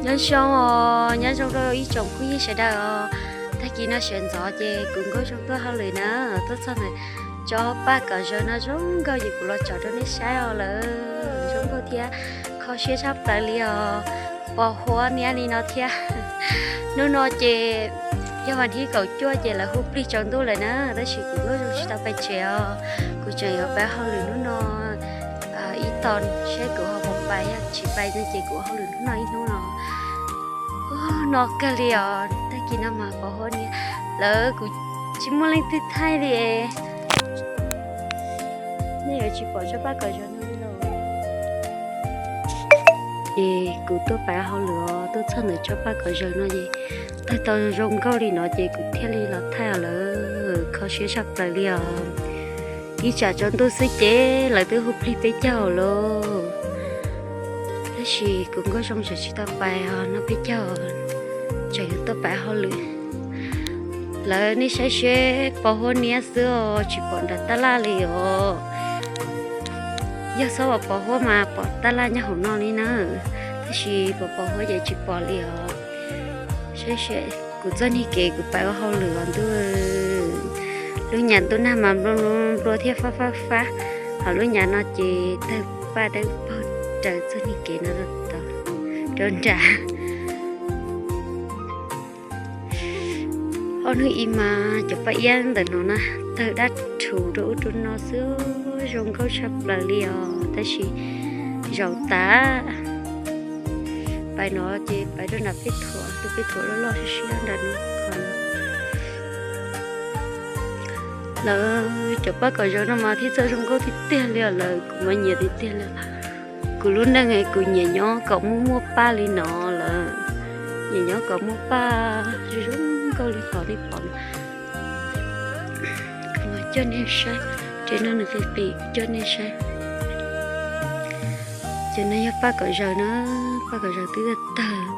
Nyob zoo os, nyob zoo rau ib tsoom phooj ywg sawv daws os. Tag kis no sawv ntxov ces kuv Nkauj Zoo tuaj hauj lwm na, tuaj txog ntawm tsob paj kom zaws no zoo nkauj ces kuv los tsom rau nej saib os lawm. Zoo nkauj thiab kho siab tshaj plaws li os, pos huab niab li no thiab. Hnub no ces yog vas thib kaum cuaj ces lawv hu plig tsaus ntuj lawm na, tab sis kuv Nkauj Zoo tsis tau pais tsev os, kuv tseem yuav pais hauj lwm hnub no ib tog, saib kuv ho puas pais, yog tsis pais no ces kuv ua hauj lwm hnub no ib hnub no. Ub, no kawg li os, tag kis no mas pos huab niab, lawv kuv tsis muaj leej twg thaij li. Nej yuav tsis pom tsob paj kom zaws no li los. Ces kuv tuaj pais hauj lwm os, tuaj txog ntawm tsob paj kom zaws no ces tawg tau zoo nkauj li no ces kuv thiaj li los thaij os lawm, kho siab tshaj plaws li os. Ib tsam tsaus ntuj xwb ces lawv twb hu plig peb caug lawm. Tab sis kuv Nkauj Zoo tseem tsis tau pais os, no peb caug tseem yuav tuaj pais hauj lwm. Lawv nej saib seb, pos huab niab xwb os, tsis pom nram tab laj li os. Yog txhob pom pos huab mas pom tab laj nyob hauv no li na, tab sis pom pos huab ces tsis pom li os. Saib seb, kuv txoj niag kev kuv pais ua hauj lwm os ntuj, lub nyam ntuj nag mas nplua nplua thiab fab fab fab, ho lub nyam no ces tawg paj dawb paug raws txoj niag kev no rau nram. Ob hnub ib mas cov paj iab ntawm no na, tawg dab rhuv rau ub rau no xwb, zoo nkauj tshaj plaws li os, tab sis zaum tas. Pais no ces pais rau nram peb thuam, tus peb thuam loj loj siab siab nram no. Lawv cov paj kom zaws no mas thiaj txawj zoo nkauj tiag tiag li os lawm, kuv mas nyiam tiag tiag li. Kuv lub neej kuv nyiam nyob kom muaj muaj paj li no lawm, nyiam nyob kom muaj paj zoo zoo nkauj li qhov nej pom no. Kuv mas coj nej saib, ces no nws qis qis coj nej saib. Ces no yog paj kom zaws na, paj kom zaws twb tawg.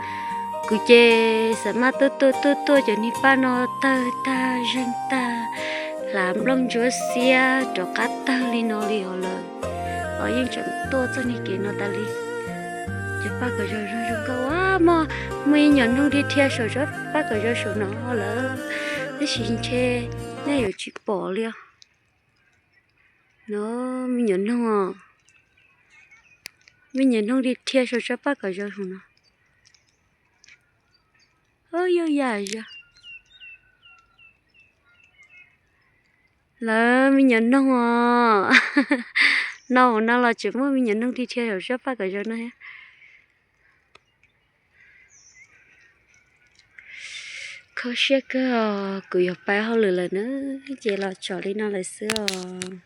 Kuv ces xav mas tuaj tuaj tuaj tuaj cov niag paj no tawg tag zeeg tag, hlav nplooj ntsuab xiab rov qab tawg li no li os lawm. Los yeej tseem tuaj txoj niag kev no tas li. Cov paj kom zaws zoo zoo nkauj as, muaj, muaj ib nyuam noog dhia dhia saum tsob paj kom zaws saum no lawm, tab sis ntshe nej yuav tsis pom li os. No, me nyuam noog os, me nyuam noog dhia dhia saum tsob paj kom zaws saum no. Ub, yog yam zog. Lawv me nyuam noog os, no ua no los tseem muaj me nyuam noog dhia dhia saum tsob paj kom zaws no thiab. Kho siab kawg os, kuv yuav pais hauj lwm lawm na, ces los tsom li no lawm xwb os.